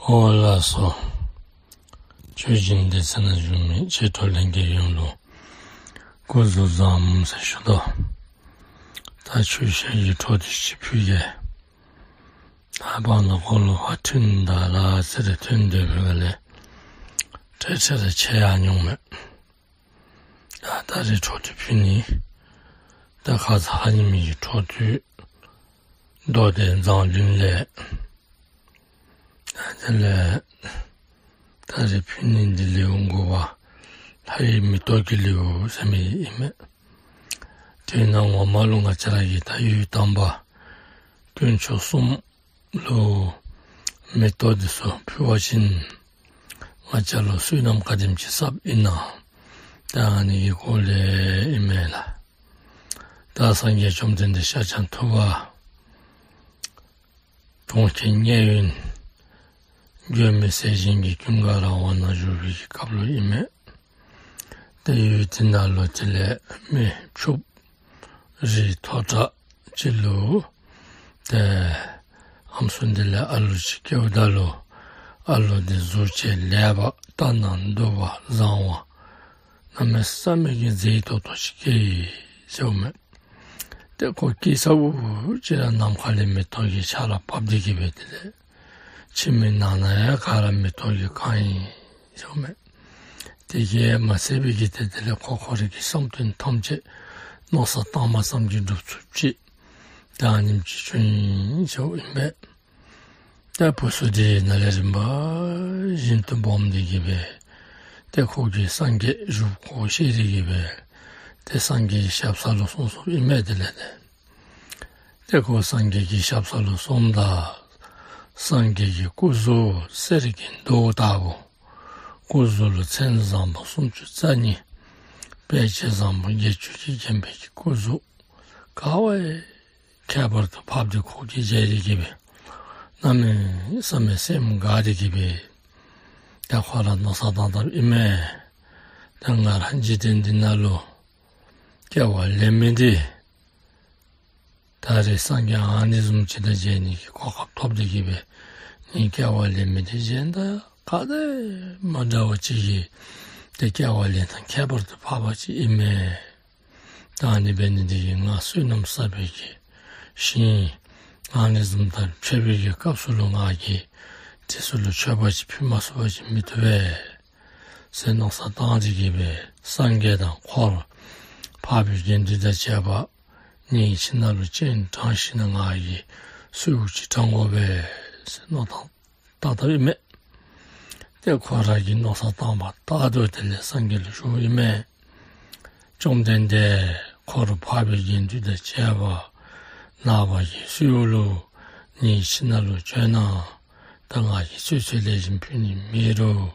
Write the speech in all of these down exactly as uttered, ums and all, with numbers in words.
ཨོ་ལགས་སོ། ཆོས་སྦྱིན་སྡེ་ཚན་ནང་བཞུགས་མི་ཆོས་གྲོགས་ལྷན་རྒྱས་ཡོངས་ལུ་སྐུ་གཟུགས་བཟང་ཟེར་ཞུ་དོ། ད་ཆོས་བཤད་ཀྱི་འཕྲོ་མཐུད་ཅིག་ཕུལ་གེ། ད་བར་ན་ཁོ་ལུ་ཕར་ཐོན་ད་ལ་ཟེར་ཐོན་སྡོད་པའི་སྒང་ལས་ཁྲེ་ཁྲེ་ར་ཆད་ཡར་འོང་མས། ད་ད་རེས་འཕྲོ་མཐུད་ཕུལ་ནི། ད་ཁ་ཙ་ཧ་ཉི་མི་གི་འཕྲོ་མཐུད་མདོ་སྡེ་མཛངས་བླུན་ལས། ད་དེ་ལས་ད་རེས་ཕུལ་ནི་འདི་ལེའུ་དགུ་པ་ལྷ་ཡི་མེ་ཏོག་གི་ལེའུ་ཟེར་མི་ཨིན་མས། དེ་ནང་ངོ་མ་ལུ་ང་བཅས་ར་གིས་ད་ཡུལ་དམ་པ་དཀོན་མཆོག་གསུམ་ལུ་མེ་ཏོག་འདི་ཚུ་ཕུལ་བ་ཅིན་ང་བཅས་ལུ་བསོད་ནམས་ག་དེམ་ཅིག་བསགཔ་ཨིན་ན། ད་ཨ་ནི་གི་སྐོར་ལས་ཨིན་མས་ལགས། ད་སངས་རྒྱས་བཅོམ་ལྡན་འདས་ཤཱཀྱ་ཐུབ་པ་གྲོང་ཁྱེར་མཉན་ཡོད་མགོན་མེད་ཟས་སྦྱིན་གྱི་ཀུན་དགའ་ར་བ་ནང་བཞུགས་པའི་གི་སྐབས་ལུ་ཨིན་མས། ཏེ་ཡུལ་དེ་ནང་ལུ་དེ་ལས་མི་ཕྱུགཔོ་རིགས་མཐོ་དྲགས་ཅིག་ལུ་ཏེ་ཨམ་སྲུ་འདི་ལས་ཨ་ལུ་ཅིག་སྐྱེཝ་ད་ལུ་ཨ་ལུ་འདི་གཟུགས་བྱད་ལེགས་པ་ལྟ་ན་སྡུག་པ་བཟང་བ་གནམ་མེད་ས་མེད་ཀྱི་མཛེས་ཏོག་ཏོ་ཅིག་སྐྱེས་ཡི་ཟེརཝ་མས། ཏེ་ཁོ་སྐྱེས་ཚརཝ་ཅིག་ར་ནམ་མཁའ་ལས་མེ་ཏོག་གི་ཆརཔ་ཕབ་སྟེ་གི་སྦེ་དེ་ལས་ཁྱིམ་གྱི་ནང་ན་ཡང་ག་ར་མེ་ཏོག་གིས་གང་ཡི་ཟེརཝ་མས། དེ་གིས་མ་ཚད་པའི་གི་ཏེ་དེ་ལས་ཁོ་ཁོ་རའི་གི་བསམ་དོན་ཐམས་ཅད་མནོ་བསམ་བཏང་མ་ཙམ་གྱིས་འགྲུབ་ཚུགསཔ་ཅིག་ད་ཨ་ནེམ་ཅིག་བྱུང་ཡི་ཟེརཝ་ཨིན་པས། ཏེ་བུཚ་འདི་ནཱ་ལས་རིམ་པ་བཞིན་དུ་སྦོམ་སྟེ་གི་སྦེ་ཏེ་ཁོ་གིས་སངས་རྒྱས་བཞུགས་སྐོར་བཤད་དེ་གི་སྦེ་ཏེ་སངས་རྒྱས་ཀྱི་ཞབས་ས་ལུ་སོང་སོངམ་ཨིན་མས། དེ་ལས་ཏེ་ཏེ་ཁོ་སངས་རྒྱས་ཀྱི་ཞབས་ས་ལུ་སོངམ་ད་སངས་རྒྱས་ཀྱི་སྐུ་གཟུགས་གསེར་གྱི་མདོག་ལྟ་བུ། སྐུ་གཟུགས་ལུ་མཚན་བཟང་པོ་སུམ་ཅུ་རྩ་གཉིས། དཔེ་བྱད་བཟང་པོ་བརྒྱད་ཅུ་གིས་བརྒྱན་པའི་གི་སྐུ་གཟུགས། ག་བ་ཡང་ཁྱད་པར་དུ་ཕབ་སྟེ་ཁོ་གིས་མཇལ་ཏེ་གི་སྦེ་གནམ་མེད་ས་མེད་སེམས་དགའ་སྟེ་གི་སྦེ་ཏེ་ཁོ་ར་མནོ་བསམ་བཏང་དཔ་ཨིན་མས། ཏེ་ང་ར་འཇིག་རྟེན་འདི་ནང་ལུ་སྐྱེ་བ་ལེན་མི་འདི་ད་རེས་སངས་རྒྱས་ཨ་ནི་བཟུམ་ཅིག་དང་མཇལ་ནི་གི་གོ་སྐབས་ཐོབ་སྟེ་གི་སྦེ་ངེའི་སྐྱེ་བ་ལེན་མི་འདི་གཞན་དང་ག་དང་མ་འདྲ་བ་ཅིག་གི་ཏེ་སྐྱེ་བ་ལེན་ཐངས་ཁྱད་པར་དུ་འཕགས་པ་ཅིག་ཨིན་མས། ད་ཨ་ནི་འབད་ནི་འདི་གིས་ང་བསོད་ནམས་བསགས་པའི་གི་ཞིང་ཨ་ནི་བཟུམ་དང་ཕྱད་པའི་གི་སྐབས་སུ་ལུ་ང་གིས་དེ་ཚུ་ལུ་མཆོད་པ་ཅིག་ཕུལ་མ་ཚུགས་པ་ཅིན་མི་བཏུབ་པས་ཟེར་མནོ་བསམ་བཏང་སྟེ་གི་སྦེ་སངས་རྒྱས་དང་འཁོར་འཕགས་པའི་དགེ་འདུན་དང་བཅས་པ་ངེའི་ཁྱིམ་ནང་ལུ་སྤྱན་དྲངས་ཞིནམ་ལས་ང་གིས་གསོལཝ་ཅིག་དྲང་དགོ་པས་ཟེར་མནོ་བསམ་བཏང་དཔ་ཨིན་མས། ཏེ་ཁོ་ར་གིས་མནོ་བསམ་བཏང་བ་ལྟར་དུ་དེ་ལས་སངས་རྒྱས་ལུ་ཞུཝ་ཨིན་མས། བཅོམ་ལྡན་འདས་འཁོར་འཕགས་པའི་དགེ་འདུན་དང་བཅས་པ་ནངས་པ་གི་གསོལཝ་ལུ་ངེའི་ཁྱིམ་ནང་ལུ་བྱོན་གནང་། ད་ང་གིས་ཚུན་ཚོད་ལེགས་ཤོམ་ཕུལ་ནི་མེད་རུང་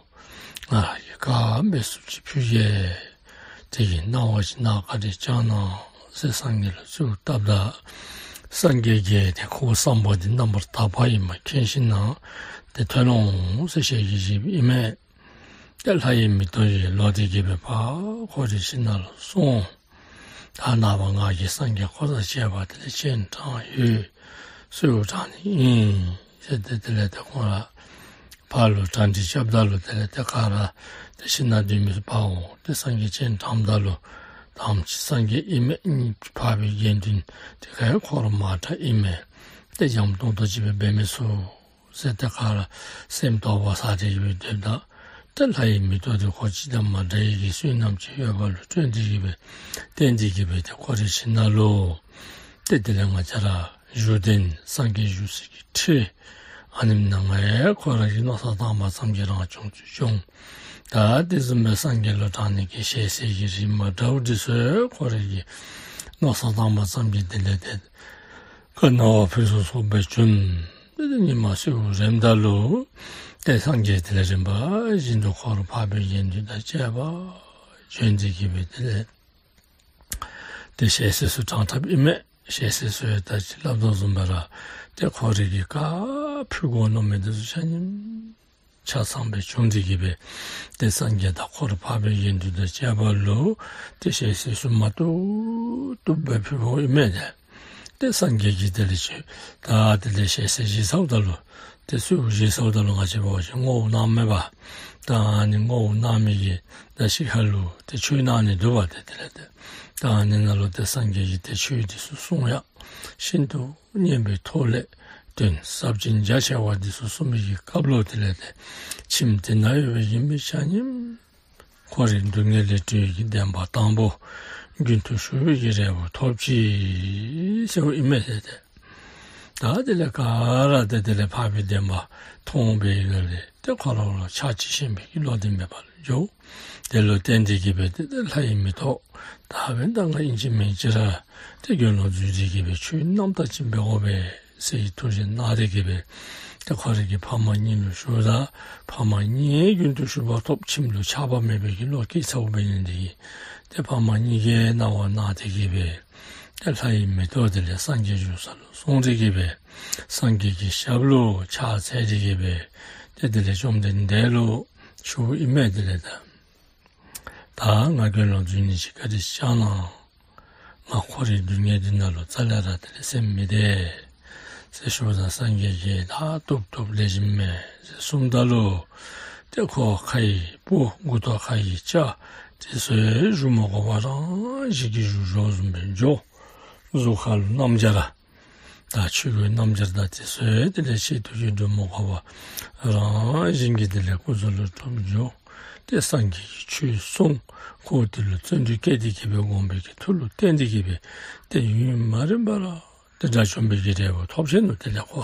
ང་ར་གིས་ག་འབད་ཚུགསཔ་ཅིག་ཕུལ་གེ། དེ་གི་གནང་བ་ཅིག་ནཱ་ག་དེ་སྦེ་གནང་ཟེར་སངས་རྒྱས་ལུ་གསོལཝ་བཏབ་ད་སངས་རྒྱས་ཀྱིས་ཏེ་ཁོ་བསམ་པ་འདི་རྣམ་པར་དག་པ་ཨིནམ་མཁྱེན་ཞིནམ་ལས་ཏེ་ཐོན་འོང་ཟེར་ཞལ་གྱིས་བཞེས་པ་ཨིན་མས། ཏེ་ལྷ་ཡི་མེ་ཏོག་གིས་ལོག་སྟེ་གི་སྦེ་ཕར་ཁོ་རའི་ཁྱིམ་ནང་ལུ་སོང་། ད་ནངས་པ་ང་གིས་སངས་རྒྱས་འཁོར་དང་བཅས་པ་དེ་ལས་སྤྱན་དྲངས་ཡོད། གསོལཝ་དྲང་ནི་ཨིན་ཟེར་ཏེ་དེ་ལས་ཏེ་ཁོང་ར་ཕར་ལུ་གྲ་སྒྲིག་རྐྱབ་ད་ལུ་དེ་ལས་ཏེ་ག་ར་ཏེ་ཁྱིམ་ནང་སྡོད་མི་ཚུ་ཕར་འོང་སྟེ་སངས་རྒྱས་སྤྱན་དྲངམ་ད་ལུ་ད་ཨེམ་ཅིག་སངས་རྒྱས་ཨིན་མས། འཕགས་པའི་དགེ་འདུན་དེ་ག་ཡང་འཁོར་མང་དྲགས་ཨིན་མས། ཏེ་འཇམ་ཏོང་ཏོ་ཅིག་སྦེ་འབད་མི་ཚུགས་ཟེར་ཏེ་ག་ར་སེམས་སྟོང་པ་ཟ་སྟེ་གི་སྦེ་སྡོདཔ་ད་ཏེ་ལྷ་ཡི་མེ་ཏོག་དེ་ཁོ་གཅིག་དང་མ་འདྲ་བའི་གི་བསོད་ནམས་ཅིག་ཡོདཔ་ལུ་བརྟེན་ཏེ་གི་སྦེ་བརྟེན་ཏེ་གི་སྦེ་ཏེ་ཁོ་རའི་ཁྱིམ་ནང་ལུ་ཏེ་དེ་ལས་ང་བཅས་ར་བཞུགས་གདན་སངས་རྒྱས་བཞུགས་སའི་གི་ཁྲི་ཨ་ནེམ་ནང་ང་ཡང་ཁོ་ར་གིས་མནོ་བསམ་བཏང་བ་ཙམ་གྱིས་རང་བྱུང་དུ་བྱུང་། ད་དེ་བཟུམ་སྦེ་སངས་རྒྱས་ལུ་དྲང་ནི་གི་ཞལ་ཟས་ཀྱི་རིགས་མ་འདྲཝ་འདི་ཚུ་ཁོ་ར་གིས་མནོ་བསམ་བཏང་བ་ཙམ་གྱིས་དེ་ལས་ཏེ་བཀའ་གནང་བ་ཕུལ་ཚུགས་ཚུགསཔ་སྦེ་བྱུང་། ཏེ་ཉིན་མ་གསོལཝ་རནམ་ད་ལུ་ཏེ་སངས་རྒྱས་དེ་ལས་རིམ་པ་བཞིན་དུ་འཁོར་འཕགས་པའི་དགེ་འདུན་དང་བཅས་པ་བྱོན་ཏེ་གི་སྦེ་དེ་ལས་ཏེ་ཞལ་ཟས་ཚུ་དྲང་དཔ་ཨིན་མས། ཞལ་ཟས་ཚུ་ཡང་ད་ཅི་སླབ་དོ་བཟུམ་སྦེ་ར་ཏེ་ཁོ་ར་གིས་ག་ཕུལ་དགོ་མནོ་མི་དེ་ཚུ་ཆ་མཉམ་ཆ་ཚང་སྦེ་བྱུང་སྟེ་གི་སྦེ་ཏེ་སངས་རྒྱས་དང་འཁོར་འཕགས་པའི་དགེ་འདུན་དང་བཅས་པ་ལུ་ཏེ་ཞལ་ཟས་ཚུ་མ་བཏུབ་བཏུབ་སྦེ་ཕུལཝ་ཨིན་མས། ཏེ་ཏེ་སངས་རྒྱས་ཀྱིས་དེ་ལས་ཅིག་ད་དེ་ལས་ཞལ་ཟས་བཞེས་ཚརཝ་ད་ལུ་ད་ ཏེ་གསོལཝ་བཞེས་ཚརཝ་ད་ལུ་ང་བཅས་འབད་བ་ཅིན་བསྔོ་བ་གནངམ་མས་པ། ད་ཨ་ནི་བསྔོ་བ་གནང་མི་གི་ད་ཤིང་ཁ་ལུ་ཏེ་ཆོས་གནང་ནི་འདུག་པ། ཏེ་དེ་ལས་ཏེ་ད་ཨ་ནི་ནང་ལུ་ཏེ་སངས་རྒྱས་ཀྱིས་ཏེ་ཆོས་འདི་ཚུ་གསུང་ཡང་ཤིན་ཏུ་སྙན་པའི་ཐོག་ལས་དོན་ཟབ་ཅིང་རྒྱ་ཆེ་བ་འདི་ཚུ་གསུང་མི་གི་སྐབས་ལུ་དེ་ལས་ཏེ་ཁྱིམ་དེ་ན་ཡོད་པའི་ཡུལ་མི་ཆ་མཉམ་འཁོར་བའི་སྡུག་བསྔལ་ལས་གྲོལ་བའི་གི་བདེན་པ་དང་པོ་རྒྱུན་དུ་ཞུགས་པའི་གི་རེ་བ་ཐོབ་ཅི་ཟེརཝ་ཨིན་མས་ཟེར་ཏེ། ད་དེ་ལས་ག་ར་ཏེ་དེ་ལས་འཕགས་པའི་བདེན་པ་མཐོང་བའི་སྒང་ལས་ཏེ་ཁོ་ར་ལུ་ཆགས་ཅིང་ཞེན་པའི་གི་བློ་དེ་མེདཔ་ལུ་འགྱོ། དེ་ལུ་བརྟེན་ཏེ་གི་སྦེ་ཏེ་ཏེ་ལྷ་ཡི་མེ་ཏོག་ད་འབདན་ད་ང་ཨིན་ཅི་མིན་ཅི་ར་ཏེ་དགེ་སློང་འཛུལ་ཏེ་གི་སྦེ་ཆོས་རྣམ་དག་ཅིག་འབད་དགོ་པས་ཟེར་ཐུགས་བཞེད་གནང་སྟེ་གི་སྦེ་ཏེ་ཁོ་རའི་གི་ཕ་མ་གཉིས་ལུ་ཞུཝ་ད་ཕ་མ་གཉིས་རྒྱུན་དུ་ཞུགས་པ་ཐོབ། ཁྱིམ་ལུ་ཆགས་པ་མེད་པའི་གི་བློ་སྐྱེས་ཚརཝ་འབད་ནི་འདི་གིས་ཏེ་ཕ་མ་གཉིས་ཀྱིས་གནང་བ་གནང་སྟེ་གི་སྦེ་ཏེ་ལྷ་ཡི་མེ་ཏོག་དེ་ལས་སངས་རྒྱས་བཞུགས་ས་ལུ་སོང་སྟེ་གི་སྦེ་སངས་རྒྱས་ཀྱི་ཞབས་ལུ་ཕྱག་འཚལ་ཏེ་གི་སྦེ་ཏེ་དེ་ལས་བཅོམ་ལྡན་འདས་ལུ་ཞུཝ་ཨིན་མས། དེ་ལས་ད་ད་ང་དགེ་སློང་འཛུལ་ནི་ཅིག་བཀའ་དྲིན་བསྐྱང་གནང་། ང་འཁོར་བའི་སྡུག་བསྔལ་འདི་ནང་ལུ་རྩ་ལས་ར་དེ་ལས་སེམས་མི་བདེ་ཟེར་ཞུཝ་ད་སངས་རྒྱས་ཀྱིས་ད་བཏུབ་བཏུབ་ལེགས་ཤོམ་མས་ཟེར་གསུངམ་ད་ལུ་ཏེ་ཁོ་ཁ་ཡི་སྤུ་མགུ་ཏོ་ཁ་ཡི་སྐྱ་དེ་ཚུ་བཞུགས་མ་དགོ་པར་རང་བཞིན་གྱིས་བཞུགས་བཞུགསཔ་བཟུམ་སྦེ་འགྱོ། གཟུགས་ཁ་ལུ་སྣམ་སྦྱར་ར་ད་ཆོས་གོས་སྣམ་སྦྱར་དང་དེ་ཚུ་དེ་ལས་ཆེད་དུ་གི་སྒྲུབ་མ་དགོ་པར་རང་བཞིན་གྱིས་དེ་ལས་སྐུ་གཟུགས་ལུ་གྲུབ་འགྱོ། ཏེ་སངས་རྒྱས་ཀྱིས་ཆོས་གསུངས། ཁོ་དེ་ལུ་བརྩོན་འགྲུས་བསྐྱེད་དེ་གི་སྦེ་སྒོམ་པའི་གི་མཐུ་ལུ་བརྟེན་ཏེ་གི་སྦེ་ཏེ་ཡུན་མ་རིང་བར་ཏེ་དགྲ་བཅོམ་པའི་གི་རེ་བ་ཐོབ་ཆི་ནུག། དེ་ལས་ཁོ་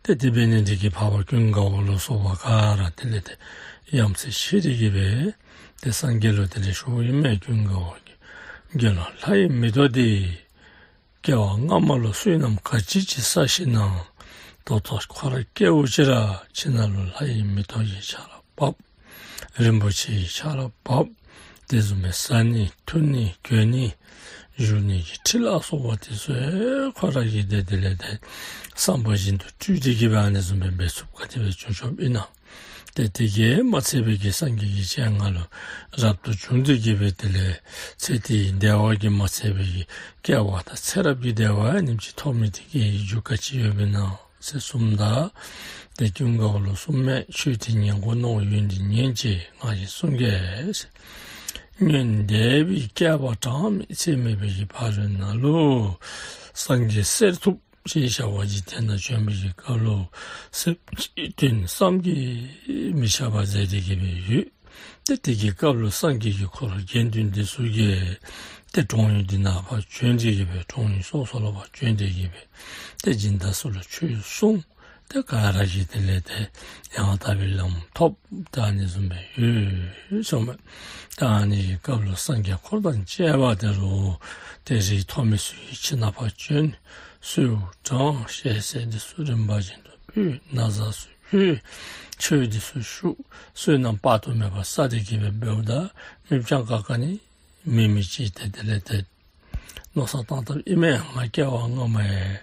ཏེ་དེ་འབད་ནི་འདི་གིས་འཕགས་པ་ཀུན་དགའ་བོ་ལ་སོགས་པ་ག་ར་དེ་ལས་ཏེ་ཡ་མཚན་ཆེ་སྟེ་གི་སྦེ་ཏེ་སངས་རྒྱས་ལུ་དེ་ལས་ཞུཝ་ཨིན་མས། ཀུན་དགའ་བོ་གིས་དགེ་སློང་ལྷ་ཡི་མེ་ཏོག་འདི་སྐྱེ་བ་སྔ་མ་ལུ་བསོད་ནམས་ག་ཅི་ཅིག་བསགས་ཅི་ན་ད་ལྟོ་ཁོ་ར་སྐྱེ་བ་ཅིག་ར་ཁྱིམ་ནང་ལུ་ལྷ་ཡི་མེ་ཏོག་གི་ཆརཔ་བབས། རིན་པོ་ཆེའི་ཆརཔ་བབས། དེ་བཟུམ་སྦེ་བཟའ་ནི་འཐུང་ནི་གྱོན་ནི་བཞུགས་ནི་གི་ཁྲི་ལ་སོགས་པ་དེ་ཚུ་ཁོ་ར་གིས་ཏེ་དེ་ལས་ཏེ་བསམ་པ་བཞིན་དུ་སྤྲུལ་ཏེ་གི་སྦེ་ཨ་ནི་བཟུམ་སྦེ་འབད་ཚུགསཔ་ག་དེ་སྦེ་བྱུང་བྱུངམ་ཨིན་ན། ཏེ་དེ་གིས་མ་ཚད་པའི་གི་སངས་རྒྱས་ཀྱི་སྤྱན་སྔར་ལུ་རབ་ཏུ་བྱུང་སྟེ་གི་སྦེ་དེ་ལས་ཚེ་འདིའི་བདེ་བ་གིས་མ་ཚད་པའི་གི་སྐྱེ་བ་དང་ཚེ་རབས་ཀྱི་བདེ་བ་ཉིནམ་གཅིག་ཐོབ་མི་དེ་གི་རྒྱུ་ག་ཅི་ཡོདཔ་ཨིན་ན་ཟེར་གསུངམ་ད་ཏེ་ཀུན་དགའ་བོ་ལུ་གསུངམ་མས། ཆོས་དེ་ཉན་དགོ་མནོ་ཡོན་ཏན་ཉན་ཅིག་ང་གིས་གསུང་གེ་ཟེར། སྔོན་འདས་པའི་བསྐལ་པ་གྲངས་མེད་ཚད་མེད་པའི་གི་ཕ་རོལ་ནང་ལུ་སངས་རྒྱས་གསེར་ཐུབ་ཅེས་བྱ་བ་ཅིག་དེ་ནང་བྱོན་པའི་གི་སྐབས་ལུ་སེམས་ཅན་དོན་བསམ་གྱིས་མི་ཁྱབ་པ་མཛད་དེ་གི་སྦེ་ཡོད། ཏེ་དེ་གི་སྐབས་ལུ་སངས་རྒྱས་ཀྱི་འཁོར་དགེ་འདུན་འདི་ཚུ་གིས་ཏེ་གྲོང་ཡུལ་འདི་ནང་ཕར་བྱོན་ཏེ་གི་སྦེ་གྲོང་ཡུལ་སོ་སོ་ལུ་ཕར་བྱོན་ཏེ་གི་སྦེ་ཏེ་སྦྱིན་བདག་ཚུ་ལུ་ཆོས་གསུངས། ཏེ་ག་ར་གིས་དེ་ལས་ཏེ་ཡང་དག་པའི་ལམ་ཐོབ། ད་ཨ་ནི་བཟུམ་སྦེ་ཡོད་གསུངམ་མས། ད་ཨ་ནི་གི་སྐབས་ལུ་སངས་རྒྱས་འཁོར་དང་བཅས་པ་དེ་ལུ་ཏེ་རིགས་མཐོ་དམན་ཚུ་གི་ཁྱིམ་ནང་ཕར་བྱོན། གསོལཝ་དྲངས། ཞལ་ཟས་འདི་ཚུ་རིམ་པ་བཞིན་དུ་ཕུལ། ན་བཟའ་ཚུ་ཕུལ། ཆོས་འདི་ཚུ་ཞུ། བསོད་ནམས་དཔག་ཏུ་མེད་པ་བསགས་ཏེ་གི་སྦེ་འབདཝ་ད་མི་སྤྱང་ཀ་ག་ནི་མེད་མི་ཅིག་ཏེ་དེ་ལས་ཏེ་མནོ་བསམ་བཏང་བཏངམ་ཨིན་མས། ང་སྐྱེ་བ་སྔ་མ་ཡང་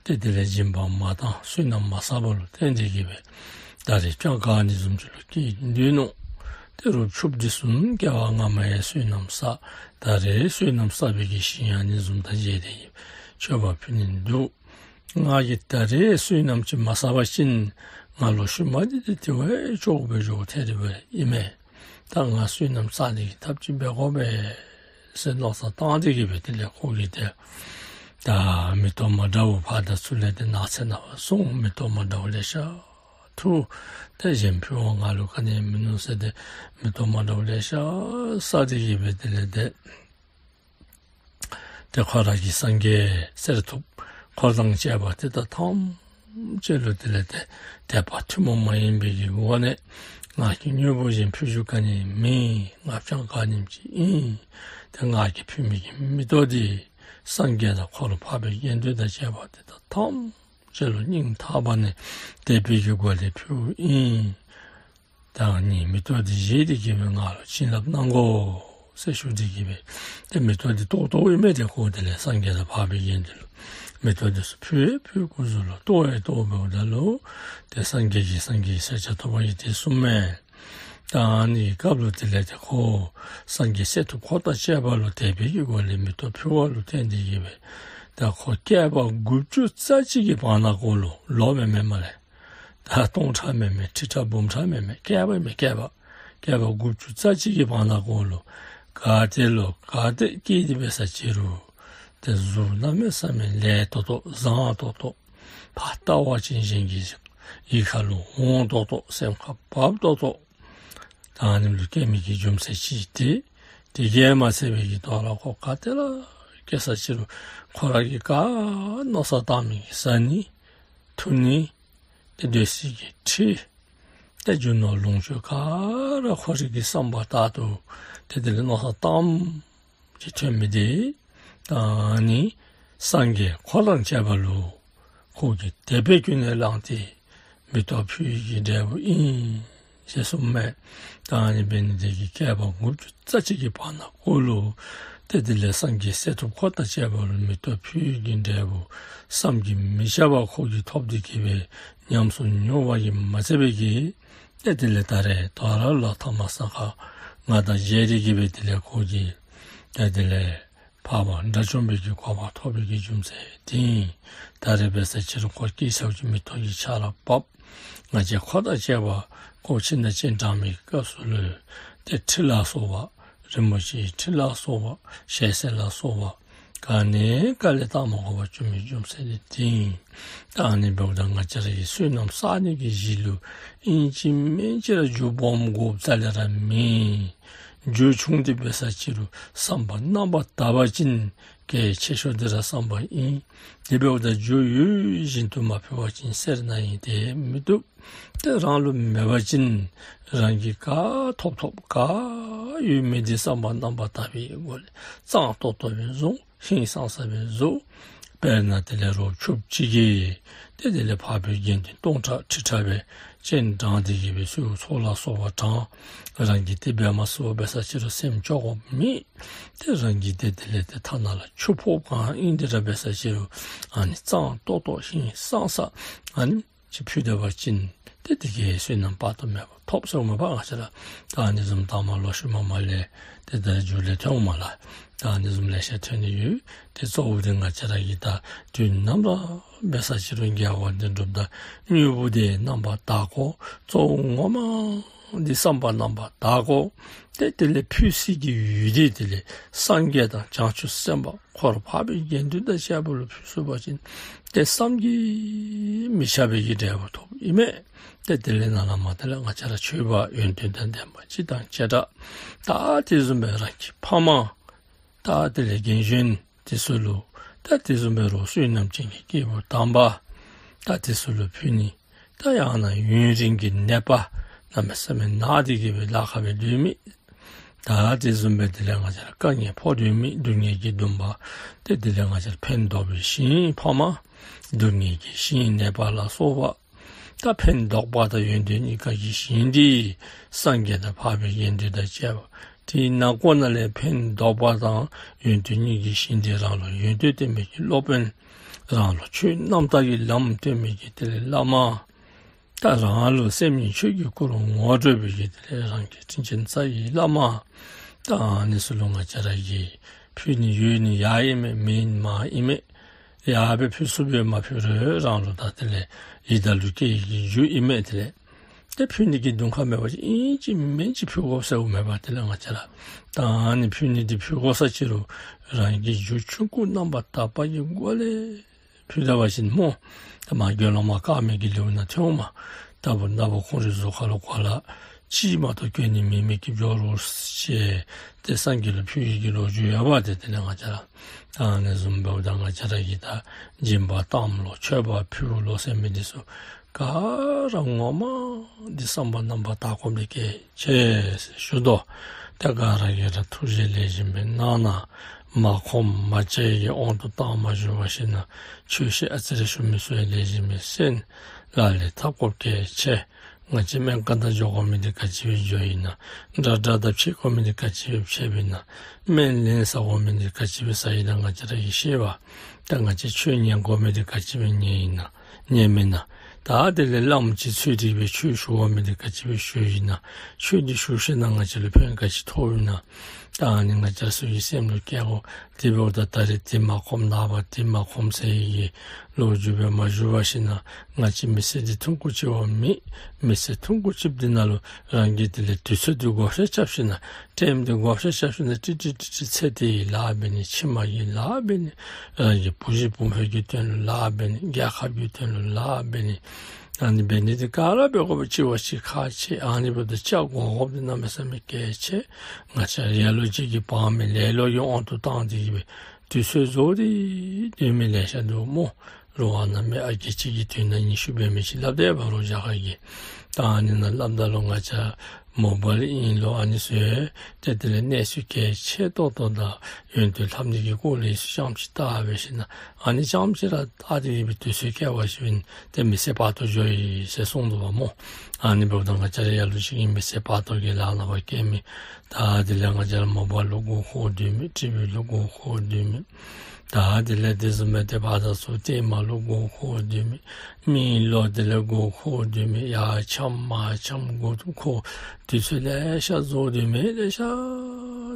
ཏེ་དེ་ལས་སྦྱིན་པ་མ་བཏང་བསོད་ནམས་མ་བསགས་པ་ལུ་བརྟེན་ཏེ་གི་སྦེ་ད་རེས་སྤྱང་ཀ་ཨ་ནི་བཟུམ་ཅིག་ལུ་སྐྱེས་སྡོད་ནུག། ཏེ་རུ་ཕྱུགཔོ་འདི་ཚུ་སྐྱེ་བ་སྔ་མ་ཡང་བསོད་ནམས་བསགས། ད་རེས་བསོད་ནམས་བསགས་པའི་གི་ཞིང་ཨ་ནི་བཟུམ་དང་མཇལ་ཏེ་གི་མཆོད་པ་ཕུལ་ནི་འདུག། ང་གིས་ད་རེས་བསོད་ནམས་ཅིག་མ་བསགས་པ་ཅིན་ང་ལོ་ཤུལ་མ་འདི་ཏེ་དེ་བ་ཅོག་སྦེ་འགྱོ་ཐལ་ཏེ་འབདཝ་ཨིན་མས། ད་ང་བསོད་ནམས་བསགས་ནི་གི་ཐབས་ཅིག་འབད་དགོ་པས་ཟེར་མནོ་བསམ་བཏང་སྟེ་གི་སྦེ་དེ་ལས་ཁོ་གིས་ཏེ་ད་མེ་ཏོག་མ་འདྲཝ་ཕར་དང་ཚུར་ལས་ཏེ་ནགས་ཚལ་ནང་ཕར་སོང་། མེ་ཏོག་མ་འདྲཝ་ལེ་ཤ་འཐུ། ཏེ་གཞན་ཕུལ་བ་ང་ལུ་ག་ནི་མིན་ནུག་ཟེར་ཏེ་མེ་ཏོག་མ་འདྲཝ་ལེ་ཤ་བསགས་ཏེ་གི་སྦེ་དེ་ལས་ཏེ་ཏེ་ཁོ་ར་གི་སངས་རྒྱས་གསེར་ཐུབ་འཁོར་དང་བཅས་པ་དེ་དག་ཐམས་ཅད་ལུ་དེ་ལས་ཏེ་དད་པ་ཐུན་མོང་མ་ཡིན་པའི་གི་སྒོ་ནས་ང་གིས་དངོས་པོ་གཞན་ཕུལ་རྒྱུ་ག་ནི་མེད། ང་སྤྱང་ཀ་ཨ་ནེམ་ཅིག་ཨིན། ཏེ་ང་གིས་ཕུལ་མི་གི་མེ་ཏོག་འདི་སངས་རྒྱས་དང་འཁོར་འཕགས་པའི་དགེ་འདུན་དང་བཅས་པ་དེ་དག་ཐམས་ཅད་ལུ་སྙིང་ཐག་པ་ནས་དད་པའི་གི་སྒོ་ལས་ཕུལཝ་ཨིན། ད་ཨ་ནི་མེ་ཏོག་འདི་བཞེས་ཏེ་གི་སྦེ་ང་ལུ་བྱིན་རླབས་གནང་དགོ་ཟེར་ཞུ་སྟེ་གི་སྦེ་ཏེ་མེ་ཏོག་འདི་གཏོར་གཏོརཝ་ཨིན་མས། ཏེ་ཁོ་དེ་ལས་སངས་རྒྱས་དང་འཕགས་པའི་དགེ་འདུན་ལུ་མེ་ཏོག་འདི་ཚུ་ཕུལ་ཕུལ་སྐུ་གཟུགས་ལུ་གཏོར་ཡང་གཏོར་འབདཝ་ད་ལུ་ཏེ་སངས་རྒྱས་ཀྱིས་སངས་རྒྱས་ཀྱི་ས་བཅད་ཐོབ་པ་ཡི་དེ་གསུངམ་མས། ད་ཨ་ནི་གི་སྐབས་ལུ་དེ་ལས་ཏེ་ཁོ་སངས་རྒྱས་གསེར་ཐུབ་འཁོར་དང་བཅས་པ་ལུ་དད་པའི་གི་སྒོ་ལས་མེ་ཏོག་ཕུལ་བ་ལུ་བརྟེན་ཏེ་གི་སྦེ་ ད་ཁོ་བསྐལ་པ་དགུ་བཅུ་རྩ་གཅིག་གི་བར་ན་གོ་ལུ་ལོ་མེན་མེན་མ་ལས། ད་སྟོང་ཕྲག་མེན་མེན་ཁྲི་ཕྲག་འབུམ་ཕྲག་མེན་མེན་བསྐལ་པ་མེན་བསྐལ་པ། བསྐལ་པ་དགུ་བཅུ་རྩ་གཅིག་གི་བར་ན་གོ་ལུ་ག་ཏེ་ལུ་ག་ཏེ་སྐྱེས་ཏེ་འབད་ས་ཅི་རུང་ཏེ་གཟུགས་གནམ་མེད་ས་མེད་ལེགས་ཏོག་ཏོ་བཟང་ཏོག་ཏོ། ཕར་བལྟ་བ་ཅིན་གཞན་གྱི་ཡིད་ཁ་ལུ་འོང་ཏོག་ཏོ་སེམས་ཁར་བབ་ཏོག་ཏོ། ད་ཨ་ནི་ལུ་སྐྱེ་མི་གི་རྒྱུ་མཚན་ཅིག་ཏེ། དེ་གིས་མ་ཚད་པའི་གི་དོ་རུང་ཁོ་ག་ཏེ་ལུ་སྐྱེ་ས་ཅི་རུང་ཁོ་ར་གིས་ག་མནོ་བསམ་བཏང་མི་གི་བཟའ་ནི་འཐུང་ནི་ཏེ་སྡོད་སའི་གི་ཁྲི་ཏེ་རྒྱུ་ནོར་ལོངས་སྤྱོད་ག་ར་ཁོ་རའི་གི་བསམ་པ་ལྟར་དུ་ཏེ་དེ་ལས་མནོ་བསམ་བཏངམ་ཅིག་ཐོན་མི་དེ། ད་ཨ་ནི་སངས་རྒྱས་འཁོར་དང་བཅས་པ་ལུ་ཁོ་གིས་དད་པས་ཀུན་ནས་བསླངས་ཏེ་མེ་ཏོག་ཕུལ་བའི་གི་འབྲས་བུ་ཨིན་ཟེར་གསུངས་མས། ད་ཨ་ནི་འབད་ནི་དེ་གིས་བསྐལ་པ་དགུ་བཅུ་རྩ་གཅིག་གི་བར་ན་གོ་ལུ་ཏེ་དེ་ལས་སངས་རྒྱས་གསེར་ཐུབ་འཁོར་དང་བཅས་པ་ལུ་མེ་ཏོག་ཕུལ་བའི་གི་འབྲས་བུ་བསམ་གྱིས་མི་ཁྱབ་པ་ཁོ་གིས་ཐོབ་སྟེ་གི་སྦེ་ཉམས་སུ་མྱོང་བ་གིས་མ་ཚད་པའི་གི་ཏེ་དེ་ལས་ད་རེས་དོ་རུང་ལོག་ཐ་མ་ས་ཁར་ང་དང་མཇལ་ཏེ་གི་སྦེ་དེ་ལས་ཁོ་གིས་ཏེ་དེ་ལས་འཕགས་པ་དགྲ་བཅོམ་པའི་གི་གོ་འཕང་ཐོབ་པའི་གི་རྒྱུ་མཚན་དེ་ཨིན། ད་རེས་འབད་ས་ཅི་རུང་ཁོ་སྐྱེས་ས་ཅིག་མེ་ཏོག་གི་ཆར་བབས། ང་བཅས་འཁོར་དང་བཅས་པ་ཁོ་ཁྱིམ་ནང་སྤྱན་དྲངས་མི་གི་སྐབས་སུ་ལུ་ཏེ་ཁྲི་ལ་སོགས་པ་རིན་པོ་ཆེའི་ཁྲི་ལ་སོགས་པ་ཞལ་ཟས་ལ་སོགས་པ་ག་ནི་དཀའ་ལས་བཏང་མ་དགོ་པར་བྱུང་མི་རྒྱུ་མཚན་དེ་དེ་ཨིན། ད་ཨ་ནི་འབདཝ་ད་ང་བཅས་ར་གིས་བསོད་ནམས་བསག་ནི་གི་གཞི་ལུ་ཨིན་ཅི་མིན་ཅི་ར་རྒྱུ་སྦོམ་དགོཔ་རྩ་ལས་ར་མེད། རྒྱུ་ཆུང་སྟེ་འབད་ས་ཅི་རུང་བསམ་པ་རྣམ་པར་དག་པ་ཅིན་གལ་ཆེ་ཤོས་དེ་ར་བསམ་པ་ཨིན། དེ་འབདཝ་ད་རྒྱུ་ཡོད་བཞིན་དུ་མ་ཕུལ་བ་ཅིན་སེར་སྣ་ཨིན་ཏེ་མི་བཏུབ། ཏེ་རང་ལུ་མེད་པ་ཅིན་རང་གིས་ག་ཐོབ་ཐོབ་ག་ཡོད་མི་དེ་བསམ་པ་རྣམ་པར་དག་པའི་སྒོ་ལས་གཙང་ཏོག་ཏོ་སྦེ་བཟོ། ཧིང་སངས་ས་སྦེ་བཟོ། དཔེར་ན་དེ་ལས་རོགས་ཕྱུགཔོ་ཅིག་གིས་ཏེ་དེ་ལས་འཕགས་པའི་དགེ་འདུན་སྟོང་ཕྲག་ཁྲི་ཕྲག་སྦེ་སྤྱན་དྲངས་ཏེ་གི་སྦེ་གསོལ་ཚོགས་ལ་སོགས་པ་དྲངས། རང་གིས་དེ་འབད་མ་ཚུགས་པར་འབད་ས་ཅི་རུང་སེམས་སྐྱོ་དགོཔ་མེད། ཏེ་རང་གིས་ཏེ་དེ་ལས་ཏེ་ཐ་ན་ལ་ཆུ་ཕོརཔ་གང་ཨིན་དེ་ར་འབད་ས་ཅི་རུང་ཨ་ནི་གཙང་ཏོག་ཏོ་ཧིང་སངས་ས་ཨ་ནི་ཅིག་ཕུལ་ད་པ་ཅིན་ཏེ་དེ་གིས་བསོད་ནམས་དཔག་ཏུ་མེད་པ་ཐོབ་ཟེརཝ་མས་པ། ང་བཅས་ར་ད་ཨ་ནི་བཟུམ་ད་མ་ལོ་ཤུལ་མ་མ་ལས་ཏེ་ད་མཇུག་ལས་ཐོན་འོང་མས་ལགས། ད་ཨ་ནི་བཟུམ་ལེ་ཤ་ཐོན་ནི་ཡོད། ཏེ་གཙོ་བོ་དེ་ང་བཅས་ར་གིས་ད་དུས་ནམ་ར་འབད་ས་ཅི་རུང་དགེ་བ་འདི་སྒྲུབ་ད་དངོས་པོ་དེ་རྣམ་པར་དག་དགོ། གཙོ་བོ་ངོ་མ་འདི་བསམ་པ་རྣམ་པར་དག་དགོ། ཏེ་དེ་ལས་ཕུལ་སའི་གི་ཡུལ་དེ་དེ་ལས་སངས་རྒྱས་དང་བྱང་ཆུབ་སེམས་དཔའ་འཁོར་འཕགས་པའི་དགེ་འདུན་དང་བཅས་པ་ལུ་ཕུལ་ཚུགས་པ་ཅིན་ཏེ་བསམ་གྱིས་མི་ཁྱབ་པའི་གི་འབྲས་བུ་ཐོབ་ཨིན་མས། ཏེ་དེ་ལས་ནཱ་ལས་མར་དེ་ལས་ང་བཅས་ར་ཆོས་པ་ཡོན་ཏན་དང་ལྡན་པ་སྤྱི་དང་བྱེ་བྲག་ད་དེ་བཟུམ་སྦེ་རང་གི་ཕ་མ་ད་དེ་ལས་རྒན་གཞོན་དེ་ཚུ་ལུ་ད་དེ་བཟུམ་སྦེ་རོགས་བསོད་ནམས་ཅན་གྱི་སྐྱེས་བུ་དམ་པ་ད་དེ་ཚུ་ལུ་ཕུལ་ནི། ད་ཡང་ན་ཡུན་རིང་གི་ནད་པ་གནམ་མེད་ས་མེད་ན་སྟེ་གི་སྦེ་ལཱ་ཁག་སྦེ་སྡོད་མི་ད་དེ་བཟུམ་སྦེ་དེ་ལས་ང་བཅས་ར་དཀའ་ངལ་ཕོག་སྡོད་མི་སྡུག་བསྔལ་གྱི་སྡོམ་པ་ཏེ་དེ་ལས་ང་བཅས་ར་ཕན་འདོགས་པའི་ཞིང་ཕ་མ་སྡུག་བསྔལ་གྱི་ཞིང་ནད་པ་ལ་སོགས་པ་ད་ཕན་འདོགས་པ་དང་ཡོན་ཏན་གཉིས་ཀ་གི་ཞིང་འདི་སངས་རྒྱས་དང་འཕགས་པའི་དགེ་འདུན་དང་བཅས་པ་དེ་ནང་ཁོ་ན་ལས་ཕན་འདོགས་པ་དང་ཡོན་ཏན་གཉིས་ཀྱི་ཞིང་འདི་རང་ལུ་ཡོན་ཏན་སྟོན་པའི་གི་སློབ་དཔོན་རང་ལུ་ཆོས་རྣམ་དག་གི་ལམ་སྟོན་པའི་གི་དེ་ལས་བླ་མ་ད་རང་ལུ་སེམས་ཉིད་ཆོས་ཀྱི་སྐུ་རུ་ངོ་སྤྲོད་པའི་གི་དེ་ལས་རང་གི་དྲིན་ཅན་རྩ་བའི་བླ་མ་ད་ཨ་ནི་ཚུ་ལུ་ང་བཅས་ར་གིས་ཕུལ་ནི་ཡོད་ནི་ཡང་ཨིན་མས། མེད་ནི་མ་ཨིན་མས། ཡར་སྦེ་ཕུལ་ཚུགསཔ་ཡོད་མ་ཕུལ་རུང་རང་ལུ་ད་དེ་ལས་ཡི་དྭགས་ལུ་སྐྱེ་ནི་གི་རྒྱུ་ཨིན་མས། དེ་ལས་ཏེ་ཕུལ་ནི་གི་དུང་ཁ་མེད་པ་ཅིན་ཨིན་ཅི་མིན་ཅི་ཕུལ་དགོ་ཟེརཝ་མས་པ། དེ་ལས་ང་བཅས་ར་ད་ཨ་ནི་ཕུལ་ནི་འདི་ཕུལ་དགོ་ས་ཅི་རུང་རང་གི་རྒྱུ་ཆུང་ཀུ་རྣམ་པར་དག་པ་གི་སྒོ་ལས་ཕུལ་ད་པ་ཅིན་སྨོ། ད་མར་དགེ་སློང་མ་དཀར་མོའི་གི་ལེའུ་ནང་ཐོན་འོང་མས། རྟ་བུ་ནག་པོ་ཁོང་རའི་གཟུགས་ཁ་ལུ་གོ་ལ་གཅིག་མ་གཏོགས་གྱོན་ནི་མེད་མི་གི་ཇོ་རུ་ཅིག་ཏེ་སངས་རྒྱས་ལུ་ཕུལ་བའི་གི་ལོ་རྒྱུས་ཡོདཔ་ཏེ། དེ་ལས་ང་བཅས་ར་ད་ཨ་ནི་བཟུམ་འབདཝ་ད་ང་བཅས་ར་གིས་ད་སྦྱིན་པ་གཏངམ་ལོ་མཆོད་པ་ཕུལཝ་ལོ་ཟེར་མི་འདི་ཚུ་ག་ར་ངོ་མ་འདི་བསམ་པ་རྣམ་པར་དག་དགོ་མི་གལ་ཆེ་ཟེར་ཞུ་དོ། ཏེ་ག་ར་གིས་ར་ཐུགས་རྗེ་ལེགས་ཤོམ་སྦེ་གནང་གནང་། མ་ཁོམ་མ་བྱས་ཀྱི་དབང་དུ་བཏང་མ་བཅུག་པར་ཞིན་ན་ཆོས་བཤད་ཨ་ཙི་རེ་ཞུ་མི་ཚུ་ཡང་ལེགས་ཤོམ་སྦེ་གསན། ལག་ལེན་འཐབ་དགོཔ་གལ་ཆེ། ང་བཅས་སྨན་ཁང་ནང་འགྱོ་དགོ་མི་འདི་ག་ཅི་སྦེ་འགྱོཝ་ཨིན་ན། དྲག་དྲག་ད་ཕྱད་དགོ་མི་འདི་ག་ཅི་སྦེ་ཕྱདཔ་ཨིན་ན། སྨན་ལེན་ཟ་དགོ་མི་འདི་ག་ཅི་སྦེ་ཟ་ཡི་ན་ང་བཅས་ར་གིས་ཤེས་པས། ད་ང་བཅས་ཆོས་ཉན་དགོ་མི་འདི་ག་ཅི་སྦེ་ཉན་ཡི་ན། ཉན་མེན་ན། ད་དེ་ལས་བླམ་ཅིག་འཚོལ་ཏེ་སྦེ་ཆོས་ཞུ་དགོ་མི་འདི་ག་ཅི་སྦེ་ཞུ་ཡི་ན། ཆོས་འདི་ཞུ་ཞིན་ན་ང་བཅས་ལུ་ཕན་ག་ཅི་ཐོགས་ཡི་ན། ད་ཨ་ནི་ང་བཅས་ཚུ་གི་སེམས་ལུ་སྐྱེ་དགོ། དེ་འབདཝ་ད་ད་རེས་དེ་མ་ཁོམ་ནངས་པ་དེ་མ་ཁོམ་ཟེར་བའི་ལོ་རྒྱུས་སྦེ་མ་ཞུ་བར་ཞིན་ན་ང་བཅས་མི་ཚེ་འདི་ཐུང་ཀུ་ཅིག་བ་མེད། མི་ཚེ་ཐུང་ཀུ་ཅིག་འདི་ནང་ལུ་རང་གིས་དེ་ལས་དུས་ཚོད་འདི་བགོ་བཤའ་རྐྱབ་ཞིན་ན་ཊའིམ་འདི་བགོ་བཤའ་རྐྱབ་ཞིན་ན་ཏིག་ཏིག་ཏིག་ཏིག་ཚེ་འདི་གི་ལཱ་འབད་ནི་ཕྱི་མ་གི་ལཱ་འབད་ནི་རང་གི་བུ་གཞི་བུམོ་གི་དོན་ལུ་ལཱ་འབད་ནི་རྒྱལ་ཁབ་ཀྱི་དོན་ལུ་ལཱ་འབད་ནི། ཨ་ནི་འབད་ནི་འདི་ག་ར་འབད་དགོ་པའི་གཅིག་བ་གཅིག་ཁག་ཆེ། ཨ་ནི་འབདཝ་ད་བཅའ་བགོ་དགོཔ་འདི་གནམ་མེད་ས་མེད་གལ་ཆེ། ང་བཅས་ལེ་ལོ་ཅིག་གིས་འབད་མི་ལེ་ལོ་གི་དབང་དུ་བཏང་སྟེ་གིས་སྦེ་དུས་ཚོད་བཟོ་སྟེ་སྡོད་མི་ལེ་ཤ་འདུག་སྨོ། ལོ་ཨ་ནཱ་མི་ཨ་རྒས་ཅིག་གིས་དུས་ན་ཉི་ཤུ་འབད་མི་ཅིག་སླབ་དེས་འབད་རུང་རྒྱ་གར་གྱི། ད་ཨ་ནི་ནང་སླབ་ད་ལུ་ང་བཅས་མོ་བཱའིལ་ཨིན་ལོ་ཨ་ནི་ཚུ་ཏེ་དེ་ལས་གནས་ཚུལ་གལ་ཆེ་ཏོག་ཏོ་དང་ཡོན་ཏན་ལྷབ་ནི་གི་སྐོར་ལས་ཚུ་རྐྱངམ་ཅིག་བལྟ་སྦེ་ཞིན་ན་ཨ་ནི་རྐྱངམ་ཅིག་ར་བལྟ་སྟེ་གིས་སྦེ་དུས་ཚོད་སྐྱེལ་བ་ཅིན་ཏེ་མི་ཚེ་བར་དོ་འགྱོ་ཡི་ཟེར་གསུངས་འདུག་པ་སྨོ། ཨ་ནི་འབདཝ་ད་ང་བཅས་ར་ལེ་ལོ་ཅིག་གིས་མི་ཚེ་བར་དོ་གི་ལཱ་ནང་ཕར་སྐྱེལ་མི། ད་དེ་ལས་ང་བཅས་ར་མོ་བཱའིལ་ལུ་མགུ་འཁོར་སྡོད་མི། ཊི་བི་ལུ་མགུ་འཁོར་སྡོད་མི། ད་དེ་ལས་དེ་བཟུམ་སྦེ་ཏེ་ཕར་དང་ཚུར་ལྟདམོ་ལུ་མགུ་འཁོར་སྡོད་མི། མི་ལུ་དེ་ལས་མགུ་འཁོར་སྡོད་མི། ཡར་འཁྱམ་མར་འཁྱམ་མགུ་འཁོར་དུས་ཚོད་ལེ་ཤ་བཟོ་སྡོད་མི་ལེ་ཤ་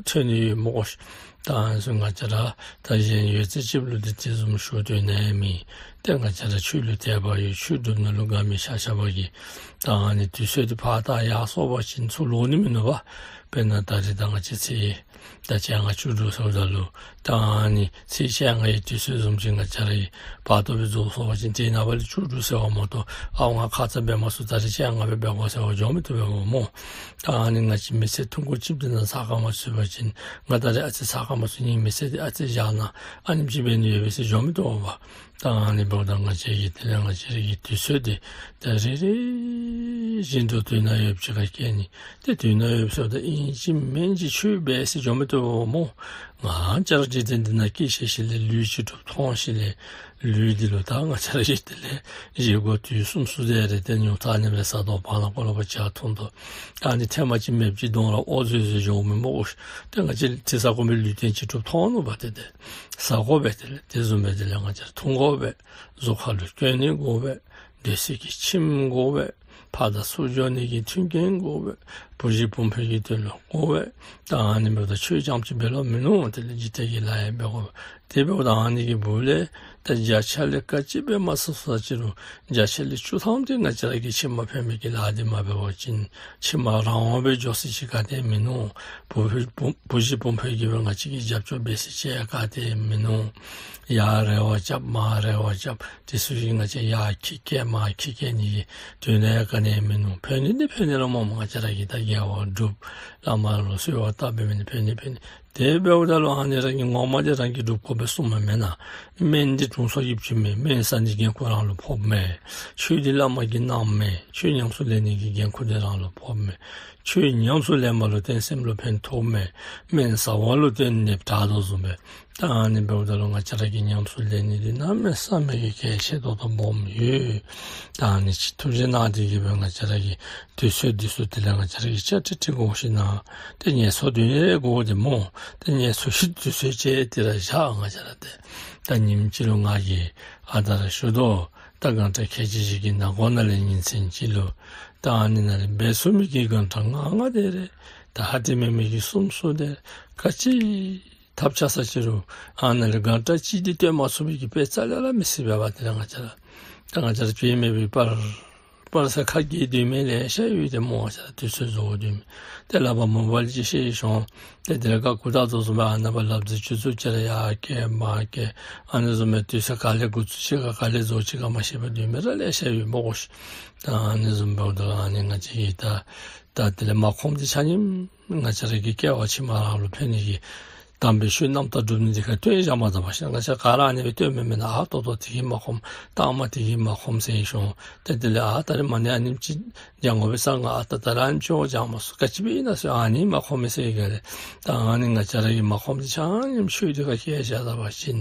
ཐོན་ནི་ཡོད་སྨོ་ཤིག། ད་ཨ་ནི་ཚུ་ང་བཅས་ར་ད་གཞན་ཡོད་ཚད་ཅིག་ལུ་འདི་དེ་བཟུམ་ཞུ་དོ་ནི་མེད། ཏེ་ང་བཅས་ར་ཆོས་ལུ་དད་པ་ཡོད་ཆོས་སྒྲུབ་ནི་ལུ་དགའ་མི་ཆ་ཁྱབ་ཀྱིས་ད་ཨ་ནི་དུས་ཚོད་འདི་ཕར་ད་ཡར་སོང་པ་ཅིན་ཚུར་ལོག་ནི་མིན་ནུག་པ། དཔེར་ན་ད་རེས་ད་ང་བཅས་ཚེས་ད་བཅོ་ལྔ་བཅུ་དྲུག་ཟེརཝ་ད་ལུ་ད་ཨ་ནི་ཚེས་བཅོ་ལྔ་གི་དུས་ཚོད་བཟུམ་ཅིག་ང་བཅས་ར་གིས་བར་དོ་སྦེ་རྫོགས་སོང་པ་ཅིན་དེ་ནངས་པ་ལས་བཅུ་དྲུག་ཟེརཝ་མ་གཏོགས་ཨའོ་ང་ཁ་ཙ་འབད་མ་ཚུགས། ད་རེས་བཅོ་ལྔ་སྦེ་འབད་དགོ་ཟེར་བ་འགྱོ་མི་བཏུབ་པས་སྨོ། ད་ཨ་ནི་ང་བཅས་མི་ཚེ་ཐུང་ཀུ་ཅིག་འདི་ནང་ཚགས་ཁར་མ་ཚུད་པ་ཅིན་ང་ད་རེས་ཨ་ཙི་ཚགས་ཁར་མ་ཚུད། ངེའི་མི་ཚེ་འདི་ཨ་ཙི་བཞག་གནང་། ཨ་ནེམ་ཅིག་འབད་ནི་ཡོད་པས་ཟེར་འགྱོ་མི་བཏུབ་པས། ད་ཨ་ནི་འབདཝ་ད་ང་བཅས་ཀྱིས་དེ་ལས་ང་བཅས་ར་གི་དུས་ཚོད་འདི་ད་རེ་རེ་བཞིན་དུ་དོན་དག་ཡོདཔ་ཅིག་ཁར་བསྐྱལ་ནི། ཏེ་དོན་དག་ཡོདཔ་ཟེརཝ་ད་ཨིན་ཅི་མིན་ཅི་ཆོས་འབད་ཟེར་འགྱོ་མི་བཏུབ་པས་སྨོ། ང་བཅས་ར་འཇིག་རྟེན་འདི་ནང་སྐྱེས་ཞིནམ་ལས་ལུས་ཅིག་གྲུབ་ཐོན་ཞིནམ་ལས་ལུས་འདི་ལུ་ད་ང་བཅས་ར་གིས་དེ་ལས་བཞེས་སྒོ་དུས་གསུམ་སུ་དེ་རེ་ཏེ་ཉུང་མཐའ་ནི་རེ་ཟ་དོ། བར་ན་ཀོ་ལོ་བ་ཇ་འཐུང་དོ། ད་ཨ་ནི་ཐེངས་མ་ཅིག་མེདཔ་ཅིག་གདོང་ར་ཨོ་ཟོས་ཟོས་འགྱོ་མི་སྨོ་ཤིག། ཏེ་ང་བཅས་དེ་ཟ་དགོ་མི་ལུས་རྟེན་ཅིག་གྲུབ་ཐོན་ནུག་པ། ཏེ་དེ་ཟ་དགོ་པས། དེ་ལས་དེ་བཟུམ་སྦེ་དེ་ལས་ང་བཅས་འཐུང་དགོ་པས། གཟུགས་ཁར་ལུ་གྱོན་ནི་དགོ་པས། སྡོད་ས་གི་ཁྱིམ་དགོ་པས། ཕར་དང་ཚུར་འགྱོ་ནི་གི་མཐུན་རྐྱེན་དགོ་པས། བུ་གཞི་བུམོ་གི་དོན་ལུ་དགོ་པས། ད་ཨ་ནི་འབདཝ་ད་ཆོས་རྐྱངམ་ཅིག་འབད་ལོང་མིན་ནུག། དེ་ལས་འཇིག་རྟེན་གྱི་ལཱ་ཡང་འབད་དགོ་པས། དེ་འབདཝ་ད་ཨ་ནི་གི་སྦུག་ལས་ད་བརྒྱ་ཆ་ལས་ག་ཅི་འབད་མ་ཚུགས་ས་ཅི་རུང་བརྒྱ་ཆ་ལས་བཅུ་ཐམ་དེ་ང་བཅས་ར་གིས་ཕྱི་མ་ཕན་མི་གི་ལཱ་འདི་མ་འབད་བ་ཅིན་ཕྱི་མ་རང་དབང་སྦེ་འགྱོ་ས་ཅིག་ག་ཏེ་མིན་ནུག། བུ་བུ་བུ་གཞི་བུམོ་གིས་སྦེ་ང་བཅས་ཀྱི་རྒྱབ་སྐྱོར་འབད་ས་ཅིག་ག་ཏེ་མིན་ནུག། ཡར་རེ་བ་རྐྱབ་མར་རེ་བ་རྐྱབ། དེ་ཚུ་གིས་ང་བཅས་ཡར་ཁྱི་སྐྱེལ་མར་ཁྱི་སྐྱེལ་ནི་གི་དོན་དག་ག་ནི་མིན་ནུག། ཕན་ནི་འདི་ཕན་ནི་ལོ་སྨོ། ང་བཅས་ར་གིས་ད་དགེ་བ་སྒྲུབ་བླ་མ་ལུ་གསོལ་བ་བཏབ་འབད་མི་འདི་ཕན་ནི་ཕན་ནི། དེ་འབདཝ་ད་ལུ་ཨ་ནི་རང་གི་ངོ་མ་འདི་རང་གིས་སྒྲུབ་དགོ་པས་གསུངམ་མེན་ན། སྨན་འདི་དྲུང་འཚོ་གིས་བྱིནམ་མས། སྨན་ཟ་ནི་འགན་ཁུར་རང་ལུ་ཕོགཔ་མས། ཆོས་འདི་བླ་མ་གིས་གནངམ་མས། ཆོས་ཉམས་སུ་ལེན་ནི་གི་འགན་ཁུར་འདི་རང་ལུ་ཕོགཔ་མས། ཆོས་ཉམས་སུ་ལེན་པ་ལུ་བརྟེན་སེམས་ལུ་ཕན་ཐོགས་མས། སྨན་ཟ་བ་ལུ་བརྟེན་ནདཔ་དྲག་དོ་བཟུམ་སྦེ། ད་ཨ་ནི་འབདཝ་ད་ལུ་ང་བཅས་ར་གིས་ཉམས་སུ་ལེན་ནི་འདི་གནམ་མེད་ས་མེད་ཀྱི་གལ་ཆེ་ཏོག་ཏོ་སྦོམ་ཡོད། ད་ཨ་ནི་ཅིག་ཐུགས་རྗེ་གནང་སྟེ་གིས་སྦེ་ང་བཅས་ར་གི་དུས་ཚོད་འདི་ཚུ་དེ་ལས་ང་བཅས་ར་གིས་ཆ་ཁྲིག་ཁྲི་དགོ་ཞིན་ན་ཏེ་ངལ་འཚོ་སྡོད་ནི་རེ་དགོ་དེ་སྨོ། ཏེ་ངལ་འཚོ་ཞིནམ་དུས་ཚོད་ཅིག་དེ་ར་བཞག། ང་བཅས་ར་ཏེ་ད་ཉིནམ་གཅིག་ལུ་ང་གིས་ཨ་རྟག་ར་ཞུ་དོ། ད་གང་དྲག་ཁལ་གཅིག་གཅིག་གི་ནང་འཁོད་ནང་ལས་ཉིན་མཚན་གཅིག་ལུ་ད་ཨ་ནི་ནང་ལས་འབད་ཚུགས་མི་གི་གང་དྲག་ལྔ་ལྔ་དེ་རེ། ད་ཧ་ཏེ་མེད་མི་གི་གསུམ་གསུམ་དེ་རེ། ག་ཅི་ཐབས་ཆག་ས་ཅི་རུང་ཨ་ནཱ་ལས་གང་དྲག་གཅིག་འདི་བཏོན་མ་ཚུགས་པའི་གི་དཔེ་རྩ་ལས་ར་མི་སྲིད་པས་པ། དེ་ལས་ང་བཅས་ར་ད་ང་བཅས་ར་དཔེ་མེད་པའི་པར་པར་ས་ཁ་གྱེས་སྡོད་མི་ལེ་ཤ་ཡོད་དེ་སྨོ། ང་བཅས་ར་དུས་ཚོད་བཟོ་སྡོད་མི་དེ་ལས་ཕར་མོ་བཱའིལ་ཅིག་བཤེད་ཤོང་། ཏེ་དེ་ལས་ག་གུ་དག་དོ་བཟུམ་སྦེ་ཨ་ནཱ་ཕར་ལབ་ཙེ་ཆུ་ཚོད་ཅིག་ར་ཡར་བསྐྱལ་མར་བསྐྱལ། ཨ་ནི་བཟུམ་སྦེ་དུས་ཚོད་ག་ལས་འགོ་བཙུགས་ཅི་ག་ག་ལས་རྫོགས་ཅི་ག་མ་ཤེས་པར་སྡོད་མི་ར་ལེ་ཤ་ཡོད་སྨོ་ཤིག། ད་ཨ་ནི་བཟུམ་འབདཝ་ད་ཨ་ནི་ང་བཅས་ཀྱིས་ད་ད་དེ་ལས་མ་ཁོམ་འདི་ཆ་མཉམ་ང་བཅས་ར་གི་སྐྱེ་བ་ཕྱི་མ་རང་ལུ་ཕན་ནི་གི་དམ་པའི་ཆོས་རྣམ་དག་སྒྲུབ་ནི་འདི་ཁར་བཏོན་བཞག་མ་ད་པ་ཤིག། ང་བཅས་ག་ར་ཨ་ནི་སྦེ་བཏོན་མི་མེན་ན། ཨ་ཏོག་ཏོ་དེ་གིས་མ་ཁོམ་ལྟག་མ་དེ་གིས་མ་ཁོམ་ཟེར་ཤོང་། ཏེ་དེ་ལས་ཨ་ད་རེས་མ་ཎི་ཨ་ནེམ་ཅིག་བགྱང་དགོ་པས་ཟེར་ང་ཨ་ད་ད་རེས་ཨ་ནེམ་ཅིག་བགྱང་མ་ཚུགས། ག་ཅི་སྦེ་ཨིན་ན་ཟེར་ཨ་ནི་མ་ཁོམ་མི་ཟེར་ག་ལས། ད་ཨ་ནི་ང་བཅས་ར་གི་མ་ཁོམ་འདི་ཆ་མཉམ་ཆོས་འདི་ཁར་བསྐྱལ་བཞག་ད་པ་ཅིན་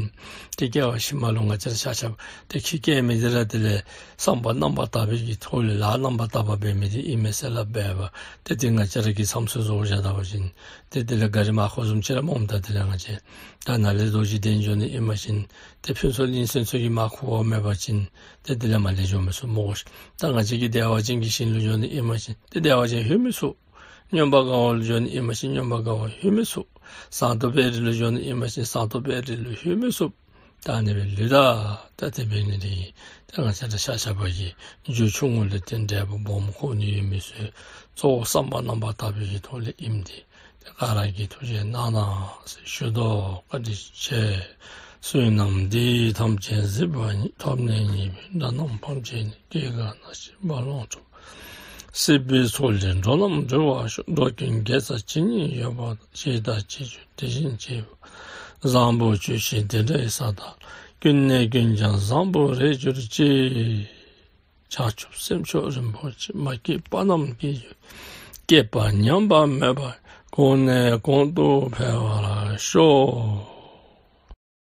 ཏེ་སྐྱེ་བ་ཕྱི་མ་ལུ་ང་བཅས་ར་ཆ་ཁྱབ་ཏེ་ཁྱི་སྐྱེལ་མི་འདི་ར་དེ་ལས་བསམ་པ་རྣམ་པར་དག་པའི་གི་ཐོག་ལས་ལཱ་རྣམ་པར་དག་པ་འབད་མི་འདི་ཨིན་མས་ཟེར་སླབ་འབད་བ། ཏེ་དེ་ང་བཅས་ར་གིས་མཚམས་ཚོད་བཟོ་བཞག་ད་པ་ཅིན་ཏེ་དེ་ལས་ག་རི་མར་ཁུ་བཟུམ་ཅིག་ར་སྨོ། ད་དེ་ལས་ང་བཅས་ད་ནཱ་ལས་རྡོ་རྗེ་གདན་འགྱོ་ནི་ཨིན་པ་ཅིན་ཏེ་ཕུན་ཚོགས་གླིང་ཚུན་ཚོད་ཀྱི་མར་ཁུ་བ་མེད་པ་ཅིན་ཏེ་དེ་ལས་མར་ལས་འགྱོ་མི་ཚུགས་སྨོ་ཤིག། ད་ང་བཅས་ཀྱིས་བདེ་བ་ཅན་གྱི་ཞིང་ལུ་འགྱོ་ནི་ཨིན་པ་ཅིན་ཏེ་བདེ་བ་ཅན་ལྷོད་མི་ཚུགས། མངོན་པར་དགའ་བ་ལུ་འགྱོ་ནི་ཨིན་པ་ཅིན་མངོན་པར་དགའ་བ་ལྷོད་མི་ཚུགས། ཟངས་མདོག་དཔལ་རི་ལུ་འགྱོ་ནི་ཨིན་པ་ཅིན་ཟངས་མདོག་དཔལ་རི་ལུ་ལྷོད་མི་ཚུགས། ད་ཨ་ནི་སྦེ་ལུས་ད། ད་དེ་འབད་ནི་འདི་ཏེ་ང་བཅས་ར་ཤ་ཤ་པ་གིས་རྒྱུ་ཆུང་ངུ་ལས་ཏེ་འབྲས་བུ་སྦོམ་ཁོ་ནི་ཡོད་མི་ཚུ་གཙོ་བོ་བསམ་པ་རྣམ་པར་དག་པའི་གི་ཐོག་ལས་ཨིནམ་འདི་ཏེ་ག་ར་གིས་ཐུགས་རྗེ་གནང་གནང་ཟེར་ཞུ་དོ། བཀའ་དྲིན་ཆེ། བསོད་ནམས་འདི་ཡིས་ཐམས་ཅད་གཟིགས་པ་ཉིད། ཐོབ་ནས་ཉེས་པའི་དགྲ་རྣམས་ཕམ་བྱས་ནས། སྐྱེ་རྒ་ན་འཆིའི་རྦ་ཀློང་འཁྲུགས། སྲིད་པའི་མཚོ་ལས་འགྲོ་རྣམས་སྒྲོལ་བར་ཤོག། འགྲོ་ཀུན་དགེ་རྩ་ཇི་སྙེད་ཡོད་པ་དང་། བྱས་དང་བྱེད་འགྱུར་དེ་བཞིན་བྱེད་པ། བཟང་པོ་ཇི་བཞིན་དེ་འདྲའི་ས་དག་ལ། ཀུན་ནས་ཀུན་ཀྱང་བཟང་པོར་རེག་གྱུར་ཅིག། བྱང་ཆུབ་སེམས་མཆོག་རིན་པོ་ཆེ། མ་སྐྱེས་པ་རྣམས་སྐྱེ་གྱུར་ཅིག། སྐྱེས་པ་ཉམས་པ་མེད་པར། གོང་ནས་གོང་དུ་འཕེལ་བར་ཤོག།